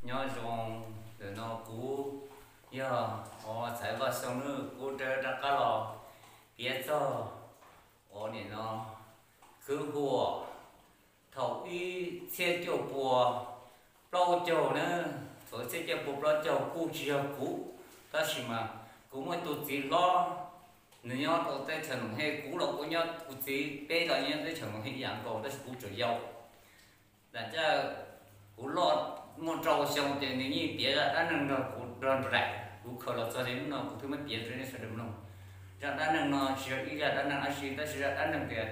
Nyob zoo, ntawm no kuv yog Txhais Vaj Xyooj Nwj, kuv rov qab los piav txog uas nim no kwv huam thaum ib txhiab cuaj pua plaub caug na, thaum ib txhiab cuaj pua plaub caug kuj tsis yog kuv, tab sis mas kuv muaj tus txiv hlob, nws nyob rau teb chaws Noom Hej, kuv los kuv nyob, kuv txiv peb los nyob teb chaws Noom Hej ib yam nkaus, tab sis kuv tseem yau. Lam caj kuv loj muaj rau xyoo ces nws yeej piav zaj dab neeg nrog kuv nrog nraim, kuv khaws los txog li hnub no kuv twb muab piav rau nej sawv daws mloog. Zaj dab neeg no tsis yog ib zaj dab neeg dab tsi, tab sis zaj dab neeg tias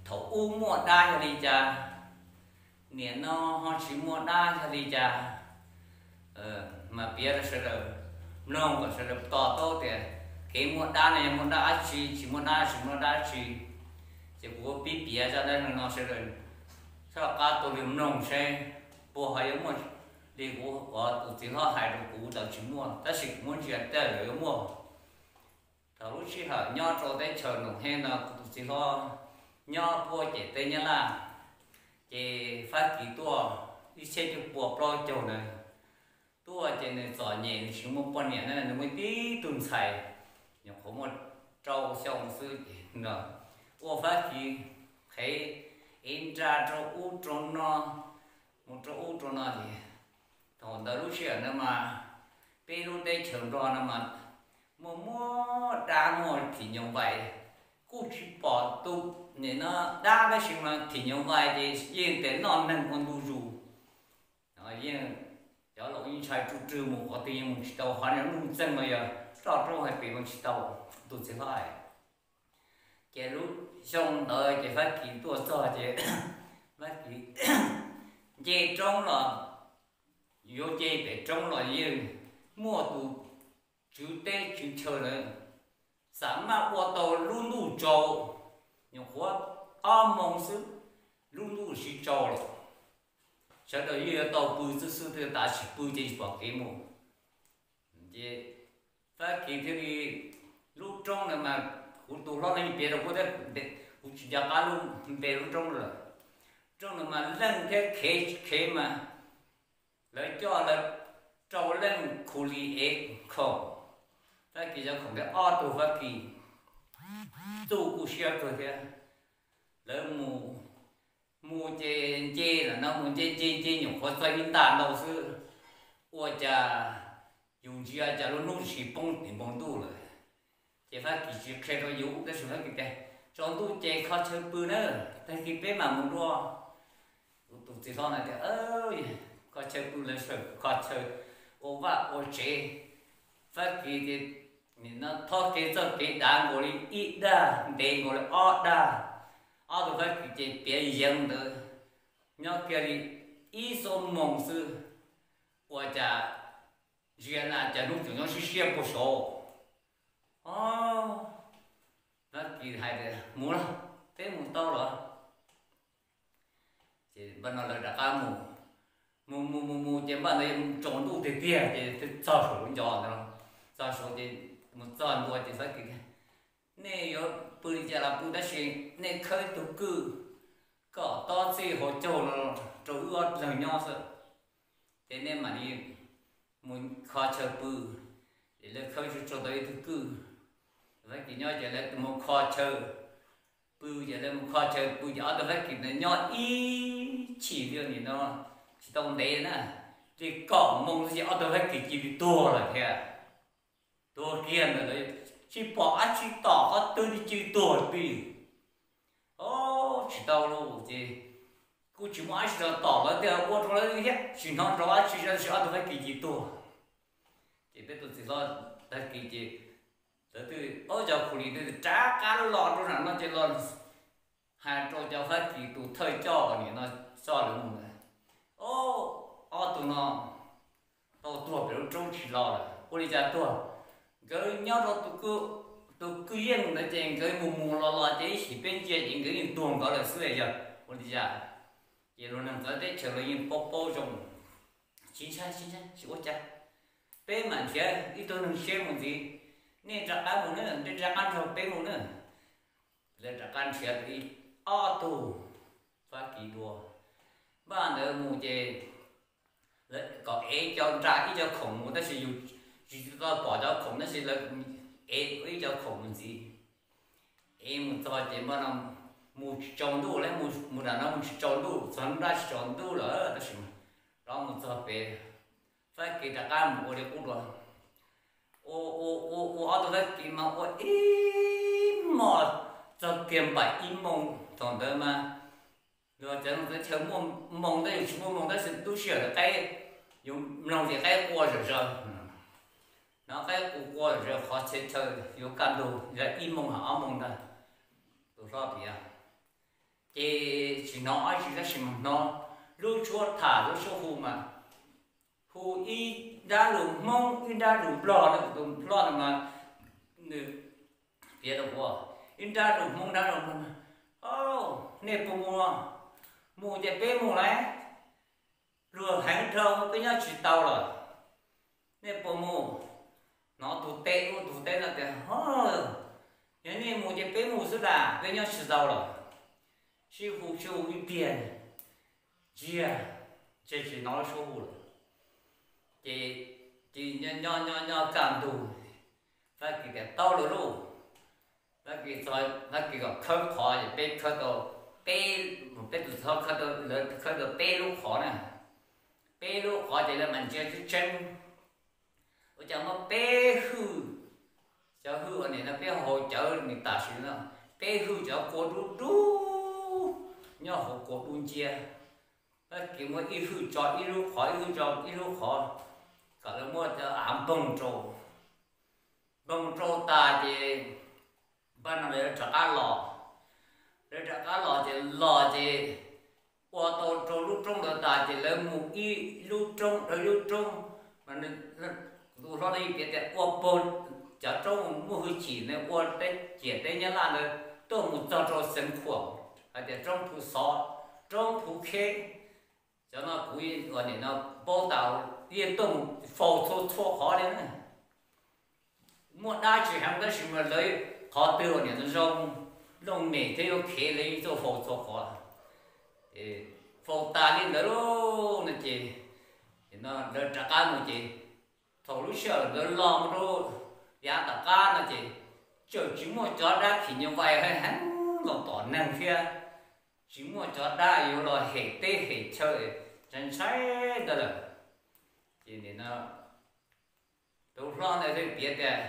thaum ub muaj dab yog li cas, nim no ho tsis muaj dab yog li cas, mas piav rau sawv daws mloog kom sawv daws to taub tias kev muaj dab no yog muaj dab dab tsi, tsis muaj dab tsis muaj dab dab tsi. Ces kuv pib piav zaj dab neeg no sawv daws soj qab tuaj li mloog seb puas ho yuav muaj li kuv tus txiv hlob hais rau kuv los tsis muaj, tab sis kuv muab ntsia tej zaum yuav muaj. Thaum lub sij hawm nyob rau teb chaws Noom Hej no kuv tus txiv hlob nyob puag ciam teb Nyab Laj, ces Fab Kis tuaj ib txhiab cuaj pua plaub caug ntawd tuaj ces nws txom nyem, nws tsis muaj poj niam na, nws muaj tib tug ntxhais nyuam qhuav muaj rau xyoo xwb ces ua Fab Kis qhev es nra rau ub rau no, mus rau ub rau no ces thaum ntawd lub sij hawm ntawd mas peb lub teb chaws Nplog no mas muaj muaj dab muaj phim nyuj vais, kuj tsis pom tus nim no dab tab sis mas phim nyuj vais ces yeej tias noj neeg ua ntu zus. Yeej cov laus yeej ntshai tsuj rwg mus qhov twg yeej mus tsis tau, qhov no nuj txeeg los yog roj roob hais pem mus tsis tau, tus txiv hlob hais. Ces lub xyoo ntawd ces Fab Kis tuaj txog ces Fab Kis nce roob los, yuav nce pem roob los yeej muaj tus tswv teb tswv chaw ntawd xam maj ua tau lub ntuj tsaus, nyuam qhuav ob moos xwb lub ntuj siv tsaus lawm. Sawv daws yeej yuav tau pw xwb xwb, twb tav tsis pw ces tsis pom kev mus. Ces Fab Kis thiaj li, lub roob ntawd mas kuv tus hlob no yeej piav rau kuv thiab, kuv tsis nco qab lub npe lub roob lawm. Roob ntawd mas leej thiab khev khev mas lawv coj lawv rau leej khu li ev khoom, Fab Kis cov khoom thiab ob tug Fab Kis txuj kuj siab kawg thiab. Lawv mus, mus ces nce lawm no mus nce nce nce nyuam qhuav txog ib nta ntau xwb, ua cas yus ntsia cas lub hnub tsis poob tim npoo ntuj lawm. Ces Fab Kis tsis qhia rau yus tab sis Fab Kis tias tsaus ntuj ces kho chaw pw na, tag kis peb mam mus dua. Kuv tus txiv hlob na tias kho chaw pw, lawv sawv kho chaw ua vaj ua tsev. Fab Kis ces nim no thov kev txoj kev dav nkaus li ib dag, ntev nkaus li ob dag. Ob tug Fab Kis ces piav yeev ntawd nyob kiag li ib xuab moos xwb, ua cas ntsia na cas hnub tseem nyob siab siab puag saud. Fab Kis hais tias mus los, peb mus tau los. Ces npaj no lawv rov qab mus, mus mus mus mus ces npaj ntawd tsaus ntuj tiag tiag ces txog saum lub ncov ntawd, txog saud ces mus txog ntua ces Fab Kis tias nej yuav pw li cas los pw tab sis nej khawb ib tug kwj kom tob txij hauv caug no rau wb ob leeg nyob xwb, ces nej mam li mus kho chaw pw. Ces lawv khawb tsuag tsuag tau ib tug kwj, Fab Kis nyob ces lawv mus kho chaw pw, ces lawv mus kho chaw pw ces ob tug Fab Kis ntawd nyob ib chim li nim no tsis tau ntev na, li kaum moos xwb ces ob tug Fab Kis cia li tuag lawm thiab. Tuag kiag ntawd lawv tsis pom dab tsi tom qhov twg li, cia li tuag tib. Tsis tau lauj, ces kuj tsis muaj dab tsi los tom lawv tiag, ua rau lawv thiab tsis hnov rau dab tsi, tab sis ob tug Fab Kis cia li tuag. Ces peb tus txiv hlob Fab Kis ces lawv twb ob cov khu li twb rov qab los rau nram no ces los hais rau cov Fab Kis tus thawj coj nim no coj lawv mus ntawd, ob tug no tau tuag pem lub roob tsis los lawm. Ua li cas tuag? Nkawd nyob rau tus kwj yeej ntawd ces nkawd mus mus los los ces ib chim peb ntsia ces nkawd yeej tuag nkawd lawm xwb yog ua li cas? Ces luag neeg txawv teb chaws los yeej paub paub zoo, tsis ntshai tsis ntshai tsis ua cas, peb mam nrhiav ib tug neeg siab mus ntxiv, nej rov qab mus na, nej rov qab nrog peb mus na. Lawv rov qab nrhiav tau ib ob tug Fab Kis dua, npaj ntawd mus ces kom ev cov nra ib co khoom mus, tab sis yus tsis tau pom cov khoom tab sis lawv ev ib co khoom mus ntxiv. Ev mus txog ces npaj no mus tsis tsaus ntuj, mus nram no mus tsis tsaus ntuj, txog nruab nrab tsis tsaus ntuj lawm tab sis rov mus txog pem, Fab Kis rov qab mus ua li qub dua. Ua ua ua ua ob tug Fab Kis mas ua ib hmos txog kiag npaum ib moos thaum ntawd mas, luag cov neeg teb chaws muaj moo tab yus tsis muaj moo tab sis lub sij hawm qaib, yus mloog ces qaib qua zom zaws, hnov qaib qua qua zom zaws qhov txhia chaw yuav kaj ntug yog ib moos hos ob moos ntag, tus hlob piav. Ces tsis hnov dab tsi tab sis mas hnov lub suab tham lub suab hu mas hu ib nrab lus Hmoob ib nrab lus Nplog no, tus hlob no mas nws piav rau kuv ib nrab lus Hmoob nrab lus Nplog, nej puas mus, mus ces peb mus lauj, luag heev dhau peb nyob tsis tau lawm, nej puas mus? Hnov tus teb ub tus teb no tias, yog nej mus ces peb mus xwb das, peb nyob tsis tau lawm. Sib hu sib hu ib pliag, ntsiag, ntsiag tsis hnov lub suab hu lawm. Ces nyob nyob nyob kaj ntug, Fab Kis tias tau lawm lauj. Fab Kis txog, Fab Kis kom khawb qhov ces peb khawb tau, peb, peb tus txog khawb tau, lawv khawb tau peb lub qhov na, peb lub qhov ces lawv mam ntsia tseeb tseeb. Ua cas muaj peb hwj, cov hwj uas nim no peb haus cawv nws tam sim no, peb hwj cov kua dub dub nyob hauv kua dub nciab. Fab Kis muab ib hwj tso ib lub qhov, ib hwj tso ib lub qhov, kom lawv muab cov av npoog rau, npoog rau tas ces npaj no lawv rov qab los, lawv rov qab los ces los ces ua tau rau lub roob ntawd tas ces lawv mus ib lub roob rau ib lub roob. Tus hlob no yeej piav tias ua puag cov roob muaj hwj chim na, ua teb ciam teb Nyab Laj ntawd tuaj mus txog rau Xeev Khuam, hais tias roob Phu Xov, roob Phu Kheb, cov no kuv ua nim no paub tas, yeej tuaj mus faus txhua txhua qhov li na. Muaj dab tsi heev tab sis mas lawv qhov twg uas nim no zoo, looj mem thiab yuav khev lawv yeej tuaj faus txhua qhov. Faus tas li ntawd lauj no ces lawv rov qab mus ces thaum lub sij hawm lawv los mus rau yav tom qab no ces tseem tsis muaj cov dab phim nyuj vais heev heev los tom neeg thiab, tsis muaj cov dab yuav los hem teb hem chaw ntshai ntshai ntawd lawm. Ces nim no tus hlob ntawd thiaj piav tias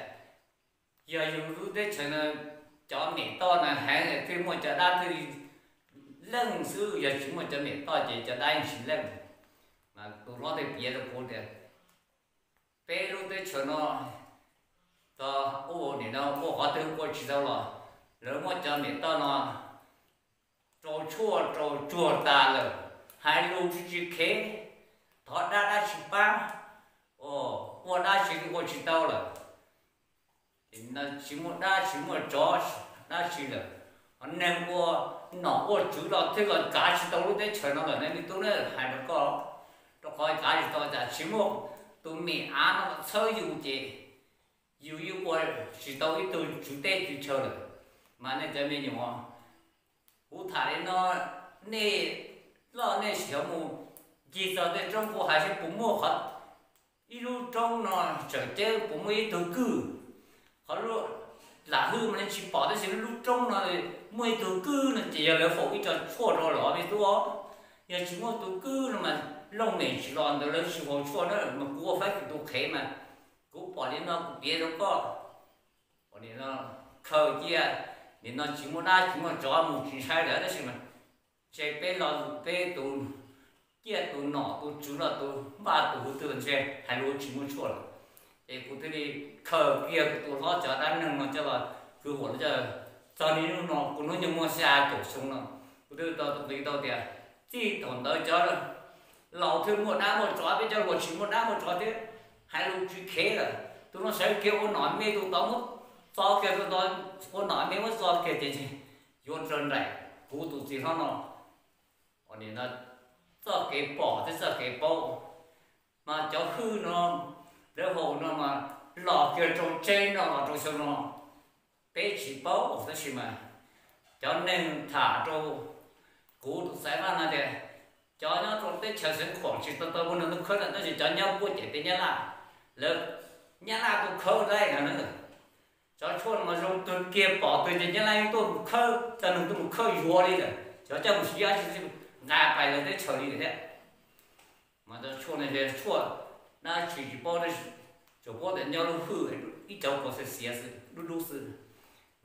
yog yus lub teb chaws no cov mem toj no heev thiaj muaj cov dab thiaj leej xwb, yog tsis muaj cov mem toj ces cov dab yeej tsis leej. Mas tus hlob thiaj piav rau kuv tias peb lub teb chaws no txog ua nim no ua qhov twg ua tsis tau los lawv muab cov mem toj no rau tshuaj rau tsuag tas lawm, hais lus tsis tsis khev, thov dab dab tsis pab, ua dab tsi ua tsis tau lawm. Tsis muaj dab tsis muaj tsov dab tsi lawm, ho neeg ua nom ua tswv los thiaj los kav tsis tau lub teb chaws no lawm ne me tub na, hais rau koj, rau qhov kav tsis tau cas tsis muaj tus mem av no txhawb yus ces yus yeej ua tsis tau ib tug tswv teb tswv chaw lawm. Mas nej cov me nyuam, kuv tham li no, nej loj nej sim mus ncig txog tej roob kuv hais seb puas muaj qhov, ib lub roob no tseem ceeb puas muaj ib tug kwj. Qhov lam hwj mas nej tsis pom tab sis lub roob no muaj ib tug kwj no ces yog lawv faus ib co tshuaj rau lawm me tub. Yog tsis muaj tus kwj no mas looj mem tsis los ntawd lawv tsis faus tshuaj na. Mas kuv ua Fab Kis tus qhev mas kuv pom li no kuv piav rau koj. Nim no khaws cia, nim no tsis muaj dab tsis muaj tsov mus tsis ntshai lawm tab sis mas ntshe peb los peb tus ciaj tus nom tus tswv los tus npaj tus hwv twg los ntshe hais lus tsis muaj tshuaj lawm. Ces kuv thiaj li khaws kiag kuv tus hlob cov dab neeg no coj los kwv huam los coj, txog niaj hnub no kuv hnub nyoog muaj xya caum xyoo no, kuv twb tau nqi tau tias txij thaum ntawd cov laus thiaj muaj dab muaj tsov, peb cov hluas tsis muaj dab muaj tsov thiab, hais lus tsis khev lawm. Tus no sawv kiag ua nom me, tus tod muab txo kiag, tus tod ua nom me muab txo kiag ces yuav raws nraim kuv tus txiv hlob no. Nim no txoj kev pom thiab txoj kev paub, mas cov hwj no, lawv hau no mas los kiag rau tsev no los rau xyoo no, peb tsis paub tab sis mas cov neeg tham rau kuv tus xaiv vaj no tias Cov nyob rau teb chaws Xeev Khuam tsis tau tau ua neeg tuaj khawb no, tab sis cov nyob puab ciam teb Nyab Laj, lawv Nyab Laj tuaj khawb dab no na. Cov tshuaj no zoo twg kiag pom twg ces Nyab Laj yeej tuaj mus khawb, cov neeg tuaj mus khawb yuav li lawm, cov coj mus siv dab tsi nqa pais lawv teb chaws li lawm thiab. Mas cov tshuaj no yog tshuaj dab tsi tsis paub, tsuas paub tias nyob lub hwj ib cov kaus xiav xiav xwb, dub dub xwb.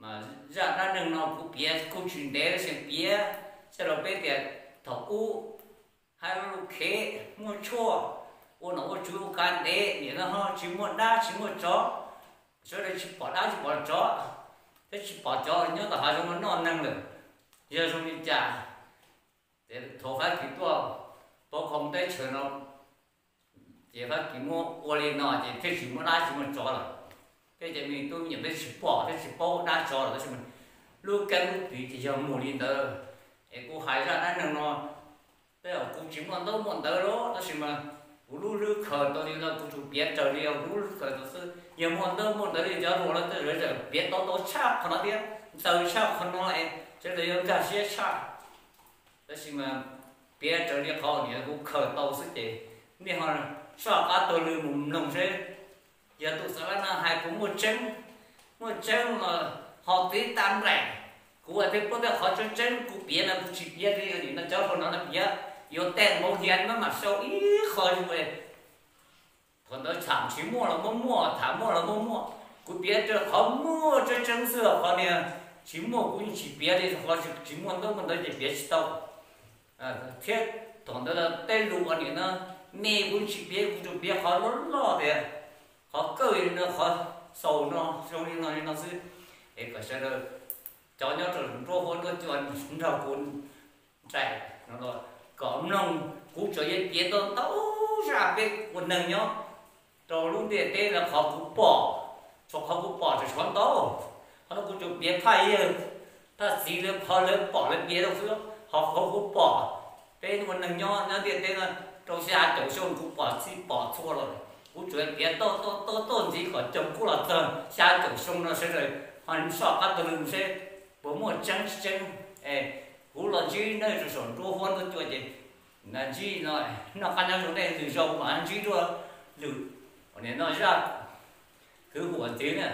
Mas zaj dab neeg no kuv piav kuj tsis ntev tab sis piav txog rau peb tias thaum ub hais lus khev, muaj tshuaj, ua nom ua tswv ua kav ntev, nim no ho tsis muaj dab tsis muaj tsov, sawv daws tsis pom dab tsis pom tsov, thiab tsis pom cov nyob tom hav zoov no noj neeg lawm. Yog zoo li cas? Ces thaum Fab Kis tuaj pab qhov teb chaws no, ces Fab Kis muab ua li no ces thiaj tsis muaj dab tsis muaj tsov lawm. Peb cov me tub me nyuam peb tsis pom thiab tsis paub dab tsov lawm, tab sis lub keeb lub tiv ces yog mus li ntawd. Es kuv hais zaj dab neeg no, tej zaum kuv tsis muaj ntaub muaj ntawv lawm, tab sis mas kuv lub hlwb khaws tau li no kuv tsuas piav raws li kuv lub hlwb khaws tau xwb. Yog muaj ntaub muaj ntawv li cov hluas no tej zaum piav tau tau tshaj qhov no thiab, ntxaws tshaj qhov no es sawv daws yuav nkag siab tshaj. Tab sis mas piav raws li qhov niam kuv khaws tau xwb ces nej ho soj qab taug lw mus mloog seb yog tus xav lab no hais puas muaj tseeb. Muaj tseeb los ho tib tag nraim, kuv thiaj paub tej qhov tseeb tseeb, kuv piav no kuv tsis piav li nim no cov hluas no no piav, yuav tag npaum li no mam sau ib qho zus. Thaum ntawd tham tsis muaj los muaj muaj, tham muaj los muaj muaj, kuv piav raws qhov muaj tseeb tseeb xwb, qhov niag tsis muaj kuv yeej tsis piav li, qhov tsis muaj ntaub muaj ntawv ces piav tsis tau. Thiab thaum ntawd tej lus uas nim no me kuv tsis piav, kuv tsuas piav qhov loj loj tias qhov kawj li no, qhov xaus no zoo li no li no xwb. Es kom sawv daws cov nyob rau nruab huab nruab cua nrog kuv nraim no los kom mloog, kuv tsuas yog piav tau ntau zaj peb ua neeg nyob rau lub ntiaj teb no qhov kuv pom, tsuas qhov kuv pom tseem tshuav ntau. Qhov no kuv tsuas piav phaj yawg phaj txiv lawv qhov lawv pom lawv piav rau xwb, ho qhov kuv pom peb ua neeg nyob nyob ntiaj teb no rau xya caum xyoo kuv pom txhij pom txhua los, kuv tsuas piav tau tau tau ntxiv kom coom kuj los txog xya caum xyoo no sawv daws ho soj qab taug lw seb puas muaj tseeb tsis tseeb. Es kuv los ntsib nej rau saum nruab huab nruab cua ces ntsib no, noj qab nyob zoo nej lwm zaus mam ntsib dua lwm, ua nim no zaj kwv huam ntxiv na.